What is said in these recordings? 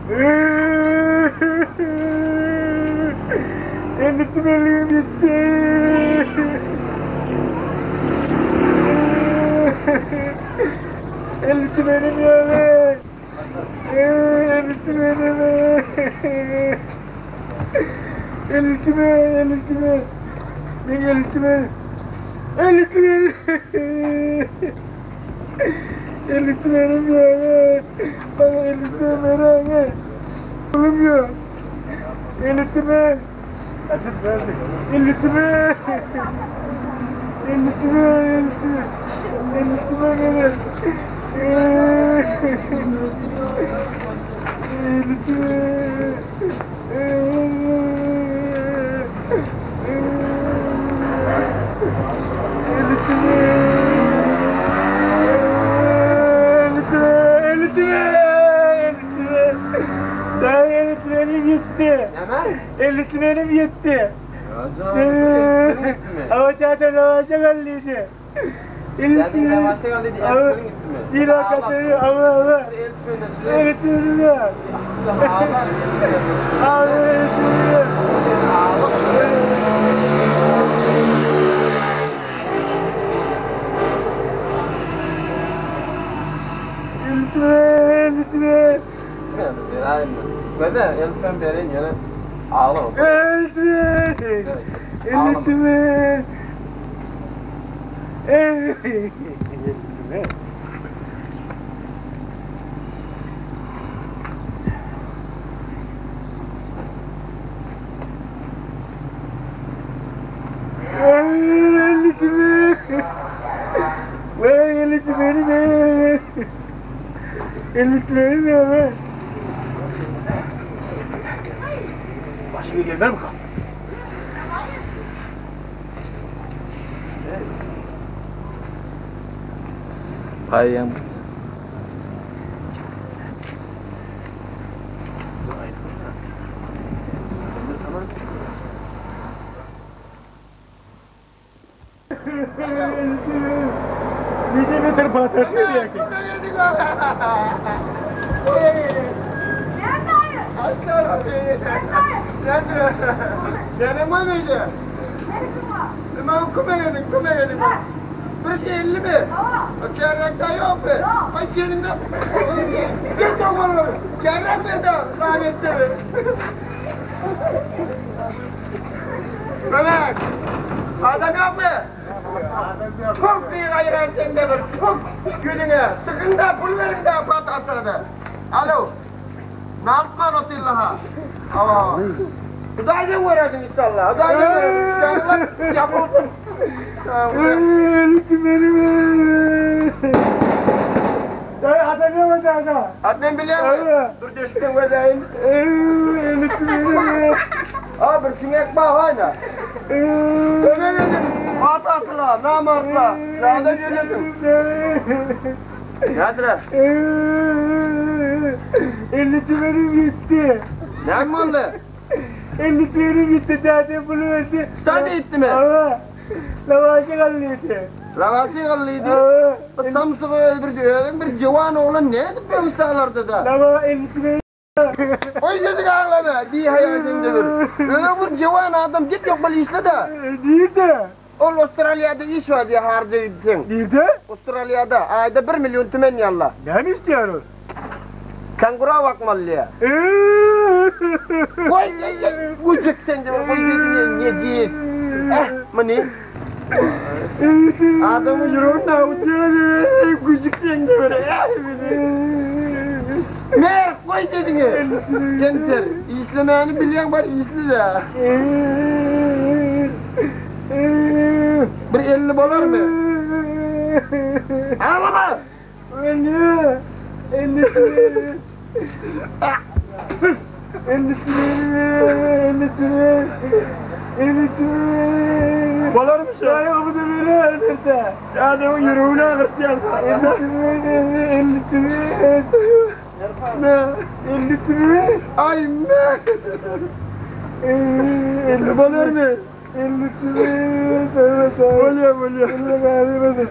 50 tümenligim gitti. 50 tümenim yok. 50 tümenim. 50 tümen, 50 tümen. Men 50 tümen. 50 tümen. 50 tümenim yok. Bana 50 tümen veren. Oğlum yok. 50 tümen. Açıp verdik. 50 tümen. 50 tümen, 50 tümen. 50 tümen verin. 50 tümen. 50 tümen. 50 tümen, 50 tümen, 50 tümen. Daha 50 tümenim gitti. Näme? 50 tümenim gitti. Ýa-da, Ama zaten lavaşa kaldıydı. Zaten lavaşa kaldıydı, el tümeni gitti mi? Bir dakika Allah Allah. El tümeni çile. El tümeni yok. Ağlar. Abi el tümeni yok. El tümeni, el tümeni. Göze, el tümeni bereýin ýöne ağlama. El tümeni. El tümeni. El tümeni. El tümeni. Vay el tümeni be. El tümeni be. Başıma gelmem mi kaldı? Gaýyň. Milimetre batası yani. Canıma mıydı? Tamam kuma yedik, kuma yedik. Bir şey 50 mi? Kerrekte yok mu? Ay gelinde. Bir çok olur. Kerrek bir de rahmetli mi? Mehmet, adam yok mu? Çok bir gayret sende bir, çok gözüne. Sıkın da pul verin de patasını da. Alo. Naltman otillaha. Aa. Hudaydan göredim inşallah. Hudaydan göredim. Canlar yapılsın. El tümeni. Dayı adam yok da. Abi ben biliyorum. Evet. Dur deşikten gözeyim. El tümeni. Aa bir sinek bağ hayna. Ömer dedim. At atla, namartla. Sağda yürüdüm. Nedir? 50 tümenim gitti. Ne mi oldu? 50 tümenim gitti. Zaten bunu verdi. Sen de gitti mi? Ama lavaşa kaldıydı. Ravası kallıydı. Evet. Samsığı bir öğün bir civan oğlan ne edip be da? Lava 50 tümeni. Oy dedik ağlama. Bir hayatında bir. Öyle bir civan adam git yok böyle işle de. Nerede? Ol Avustralya'da iş var diye harca gittin. Nerede? Avustralya'da ayda 1 milyon tümen yalla. Ne mi istiyorsun? Kangura bakmalı ya. Vay ay ay ucuk sen de vay dedim necik. Eh mani. Adamı yüreğine avucuyor. Gücük sen de böyle. Eh Mer koy dedin. Gençler işlemeyeni bilen var işli de. Bir 50 bolar mı? Ağlama. 50. 50 tümeni. 50 tümeni. 50 tümeni. 50 tümeni. Bolar mı şu? Ay bu da beni öldürdü. Adamın yüreğini ağırtıyor. 50 tümeni. 50 tümeni. Ne? 50 tümeni. Ay me. 50 Bolar mı? 50 tümeni. Evet. Oluyor oluyor. 50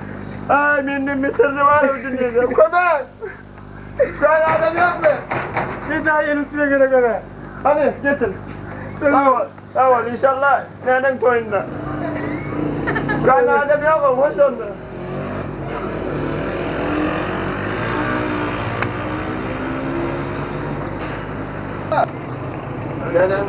Ay benim metrede var o dünyada. Köpek! Şu an adam yok mu? Bir daha 50 lira gerek öyle. Hadi getir. Sağ ol. Sağ ol inşallah nenenin toyunda. Ben Adem yok hoş oldu. Nenem.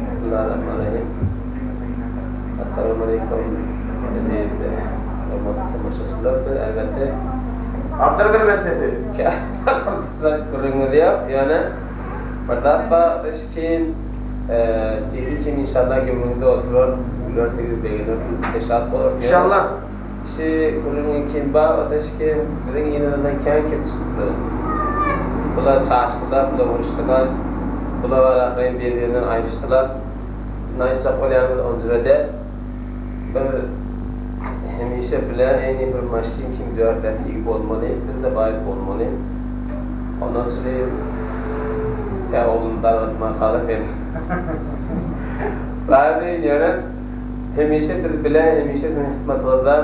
Bismillahirrahmanirrahim. Assalamualaikum. Aziz hormatly tomaşaçylar, biz elbetde Artdyr bir mesele. Gürrüňimiz ýok, ýöne bir zat bar, gyş kim, sihri kim inşallah göwnüňizde oturar, gülersiňiz, begenersiňiz, bize şat bolarys. İnşallah. Şi gürrüňiň kim bar, o da şi kim, biziň ýygnymyzdan kän kim çykypdy. Bular çaşdylar, bular uruşdylar, bular bar ahyryn bir-birinden aýryşdylar. Indi aýtjak bolýanymyz onjura däl. Biz hemişe bile eýni bir maşyn kim dört-bäs igi bolmaly, biz-de baý bolmaly. Ondan çyry tä ogluny dargatman galar hem. Razy ýöne hemişe biz bile, hemişe siziň hyzmatyňyzda.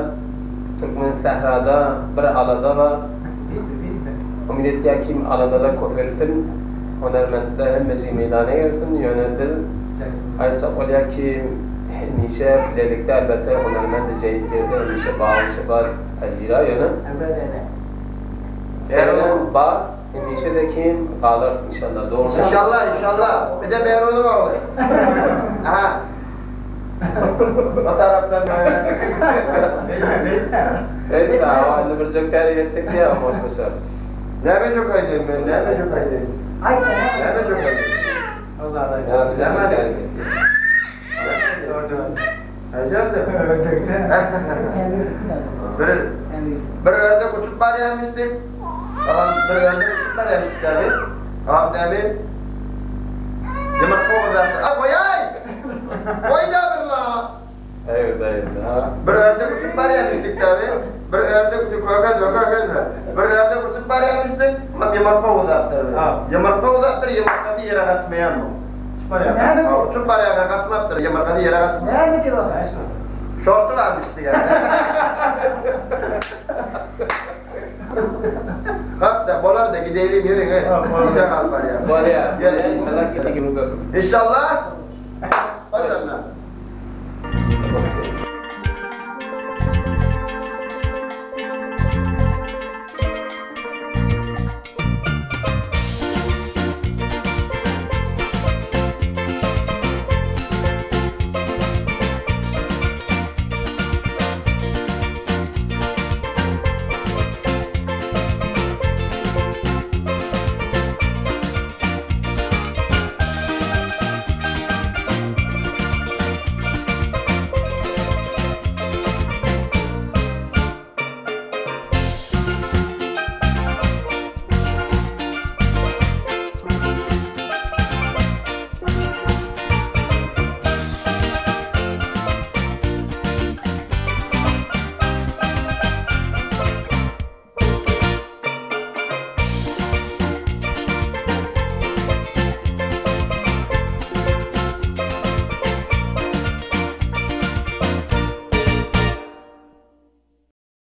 Türkmen sährada bir alada bar. Umyt etýär kim aladalar köpelsin, hünärmentler hemmejigi meýdana gelsin, ýöne biz aýtjak bolýar ki hemişe bilelikde elbetde hünärment jeýit gelse hemişe bagyşy bar pazira ýöne Erol bar hemişe de kim galarys inşallah dogry. İnşallah inşallah. Bir de Beyruz'un oğlu. Aha. O taraftan Beýle awa indi bir jök täri geçjek diýýär hoşlaşar. Ne çok aydın ben, ne çok aydın. Ne çok aydın. Ya bir jök täri Bir, bir ördek uçup barýarmyşdyk. Tamam, bir ördek uçup barýarmyşdyk abi. Tamam abi. Ýumurtga uzattı. A goýaý! Goý da bir la. Evet evet ha. Bir ördek uçup barýarmyşdyk abi. Bir ördek uçup kökezme kökezme. Bir ördek uçup barýarmyşdyk. Ýumurtga uzattı. Ýumurtga uzattı, ýumurtgasy ýere gaçmaýan bu. Uçup barýan gaçmapdyr, ýumurtgasy ýere gaçmap. Şorty varmıştı yani. Hatta bolar da gidelim yürüyün. Bize kal var ya. Bolýar. Gel. İnşallah gelin. İnşallah.